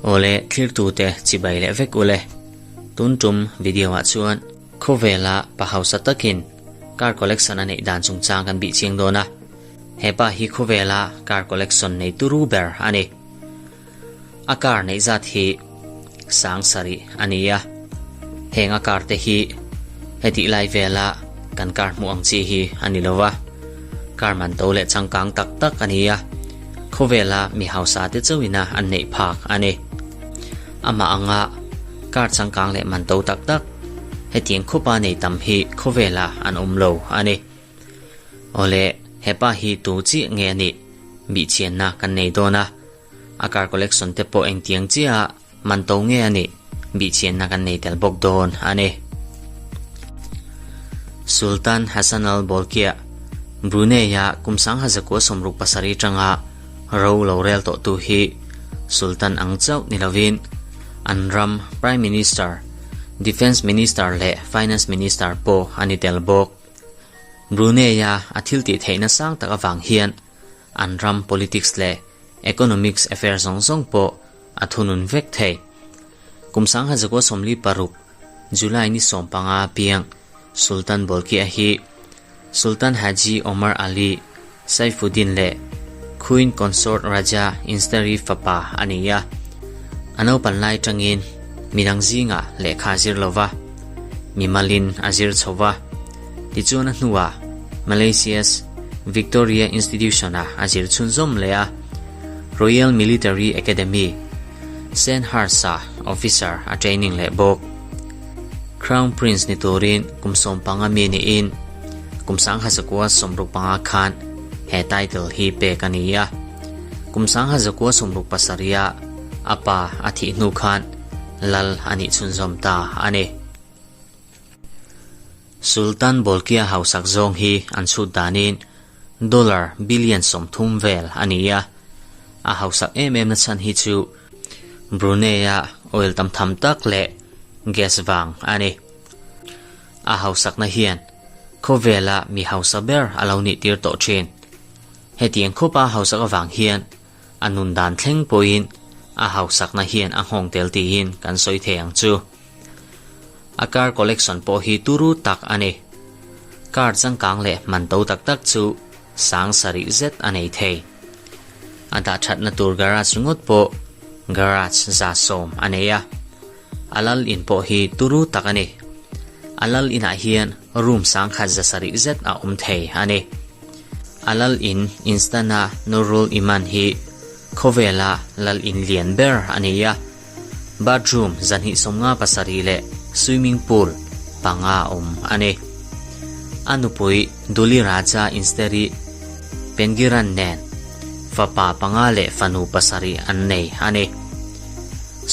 Awle thlirtute chibai leh vek ule. Tun tum video ah chuan khawvela pa hausa takin car collection a neih dan chungchang kan bih chiang dawn a. Hepa hi khawvela car collection nei turu ber a ni. A car neih zat hi sang sarih a ni a, heng a car te hi hetih lai vela kan car hmuh ang chi hi a ni lo va, car man to leh changkang tak tak a ni a, khawvela mi hausa te chauhina an neih phak a ni. Amah anga car changkang leh man to tak tak hetiang khawpa nei tam hi khawvela an awm lo a ni. Awle, hepa hi tu chiah nge a nih? Bihchianna kan nei dawn a. A car collection te pawh engtiang chiah man to nge a nih bihchianna kan nei tel bawk dawn a ni. Sultan Hassanal Bolkiah, Brunei-a kum 1967 tanga ro lo rel tawhtu hi Sultan ang chauh ni lovin an ram Prime Minister, Defence Minister leh Finance Minister pawh a ni tel bawk. Brunei-a a thiltih theihna sang tak avang hian an ram politics leh economics affair zawng zawng pawh a thunun vek thei. Kum 1946 July ni 15 piang Sultan Bolkiah hi Sultan Haji Omar Ali Saifuddin leh Queen Consort Raja Insteri fapa a ni a. A naupan lai tangin midang zingah lehkha a zir lova, mimalin a zir chho va. Tichuan a hnuah Malaysia's Victoria Institution-ah a zir chhunzawm leh a, Royal Military Academy, Sandhurst-ah officer a training leh bawk. Crown Prince ni turin kum 15 mi niin kum 1965 khan he title hi pek a ni a. Kum 1967-ah a pa a thih hnu khan lal a nih chhunzawm ta a ni. Sultan Bolkiah hausak zawng hi an chhut danin dollar billion 30 vel a ni a. A hausak em em na chhan hi chu Brunei-a oil tam tham tak leh gas vang a ni. A hausakna hian khawvela mi hausa ber a lo nih tir tawh thin. Hetiang khawpa hausak avang hian a nun dan thleng pawhin a hausakna hian a nghawng tel tiin kan sawi thei ang chu. A car collection pawh hi turu tak a ni. Car changkang leh man to tak tak chu 7000 zet a nei thei. A dah thatna tur garage ringawt pawh garage 110 a nei a. A lal in pawh hi turu tak a ni. A lal inah hian room 1700 zet a awm thei a ni. A lal in Istana Nurul Iman hi khawvela lal in lian ber a ni a. Bathroom 257 leh swimming pool 5 awm a ni. A nupui Duli Raja Insteri Pengiran nen fapa 5 leh fanu 7 an nei a ni.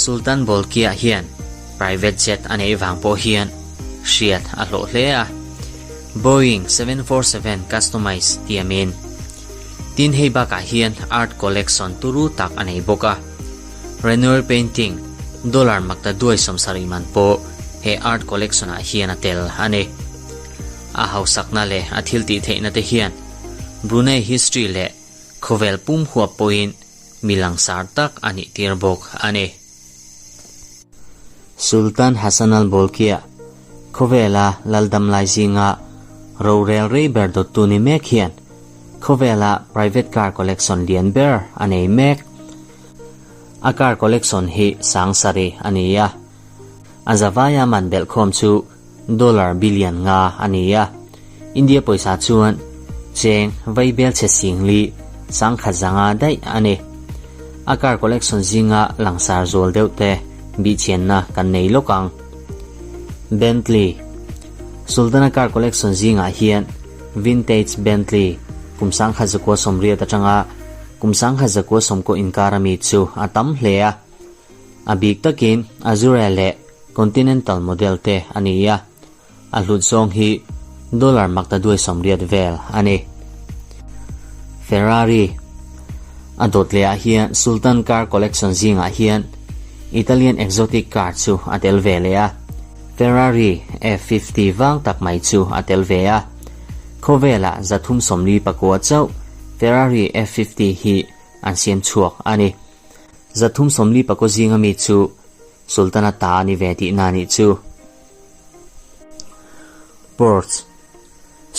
Sultan Bolkiah hian private jet a neih vang pawh hian hriat a hlawh hle a, Boeing 747 customize tiamin. Tin hei bakah hian art collection turu tak a nei bawk a. Renoir painting dollar makta duai 70 man pawh he art collection ah hian a tel a ni. A hausakna leh a thil tih theihna te hian Brunei history leh khawvel pum huap pawhin mi langsar tak a nih tir bawk a ni. Sultan Hassanal Bolkiah khawvela laldam lai zinga rorel rei ber dawttu ni mek hian khawvela private car collection lian ber a nei mek. A car collection hi 7000 a ni a. A zavaia man belh khawm chu dollar billion 5 a ni a. India pawisa chuan cheng vaibel chhe singli 1100 daih a ni. A car collection zinga langsar zual deuh te bihchianna kan nei lawk ang. Bentley Sultana car collection zingah hian vintage Bentley kum 1980 atanga kum 1990 inkar ami chu a tam hle a. A bik takin Azure leh Continental model te a ni a. A hlut zawng hi dollar makta duai 80 vel a ni. Ferrari A dawt lehah hian Sultan car collection zingah hian Italian exotic car chu a tel ve leh a. Ferrari F50 vang tak mai chu a tel ve a. Khawvelah 349 chauh. Ferrari F50 hi an siam chhuak a ni. 340 pakaw zinga mi chu Sultan-a ta a ni ve tihna a nih chu. Porsche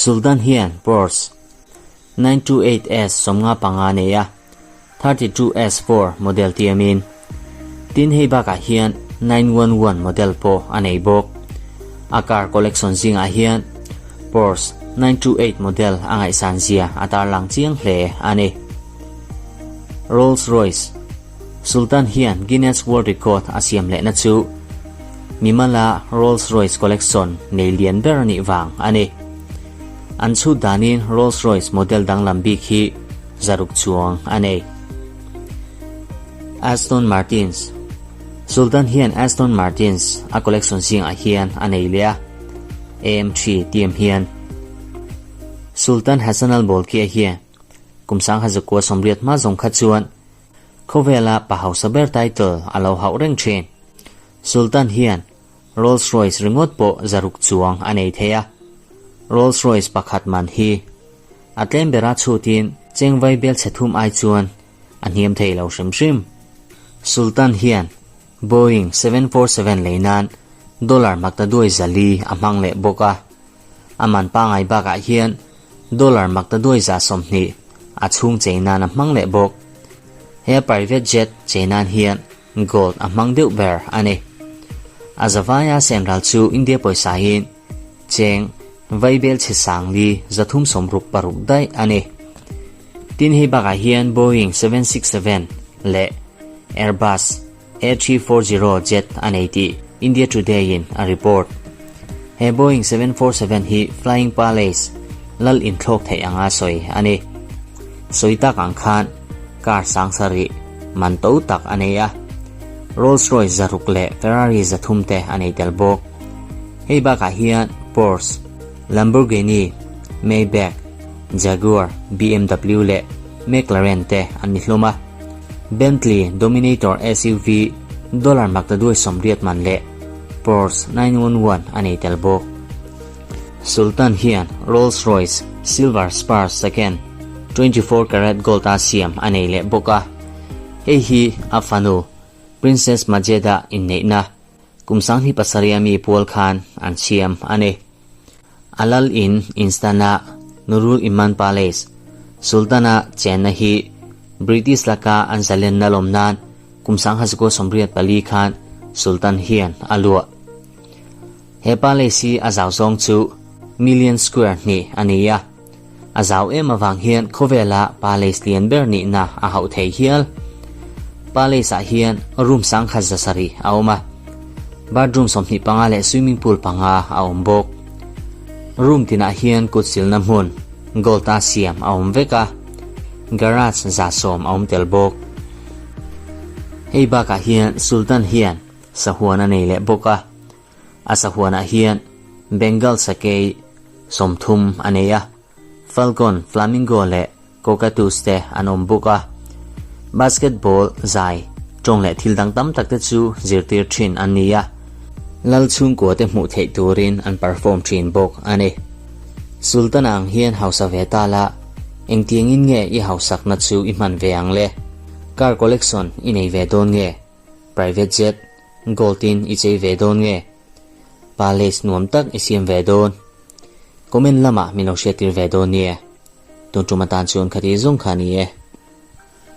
Sultan hian Porsche 928S 55 a nei a, 32S4 model tiamin. Tin hei bakah hian 911 model pawh a nei bawk. A car collection zingah hian Porsche 928 model a ngaihsan zia a tarlang chiang hle a ni. Rolls Royce Sultan hian Guinness World Record a siam lehna chu mimala Rolls Royce collection nei lian ber a nih vang a ni. An chhut danin Rolls Royce model danglam bik hi 600 chuang a nei. Aston Martins Sultan hian Aston Martins a collection zingah hian a nei leh a, AM3 tiam hian. Sultan Hassanal Bolkiah hian kum 1980 hma zawng kha chuan khawvela pa hausa ber title a lo hauh reng thin. Sultan hian Rolls Royce ringawt pawh 600 chuang a nei thei a, Rolls Royce pakhat man hi a tlem bera chhutin cheng vai bel chhe thum ai chuan a hniam thei lo hrim hrim. Sultan hian Boeing 747 lei nan dollar maktaduai 400 a hmang leh bawk a, a man pangai bakah hian dollar maktaduai 120 a chhung chei nan a hmang leh bawk. He private jet chei nan hian Gold a hmang deuh ber a ni. A zavaia senral chu India pawisain cheng vaibel chhe sangli 366 daih a ni. Tin hei bakah hian Boeing 767 leh Airbus A340 jet a nei tih India Today in a report. He Boeing 747 hi Flying Palace lal inthlawk theih anga sawi a ni. Sawi tak ang khan car 7000 man to tak a nei a, Rolls Royce 600 leh Ferrari 300 te a nei tel bawk. Hei bakah hian Porsche, Lamborghini, Maybach, Jaguar, BMW leh McLaren te an ni hlawm a. Bentley Dominator SUV dollar 880 man leh Porsche 911 a nei tel bawk. Sultan hian Rolls Royce Silver Spur Second 24 karat gold a siam a nei leh bawk a, hei hi a fanu Princess Majeda inneihna kum 2007 mi pual khan an siam a ni. A lal in Istana Nurul Iman Palace, Sultan-a chenna hi British laka an zalenna lawm nan kum 1984 khan Sultan hian a luah. He palace hi a zau zawng chu million square hnih a ni a, a zau em avang hian khawvela palace lian ber nihna a hauh thei hial. Palace ah hian room 1170 a awm a, bathroom 25 leh swimming pool panga a awm bawk. Room tinah hian kut silna hmun, gold a siam a awm vek a, garage 110 a awm tel bawk. Hei bakah hian Sultan hian sahuan a nei leh bawk a, a sahuanah hian Bengal sakei 30 a nei a, Falcon, Flamingo leh Cockatoos te an awm bawk a. Basketball, zai, tawng leh thil dang tam tak te chu zirtir thin an ni a, lal chhungkua te hmuh theih turin an perform thin bawk a ni. Sultan ang hian hausa ve ta la, engtiangin nge i hausakna chu i hman ve ang le? Car collection i nei ve dawn nge? Private jet, gold in i chei ve dawn nge? Palace nuam tak i siam ve dawn? Comment lamah min lo hriattir ve dawn nia. Tun tum atan chuan khati zawng kha ni e.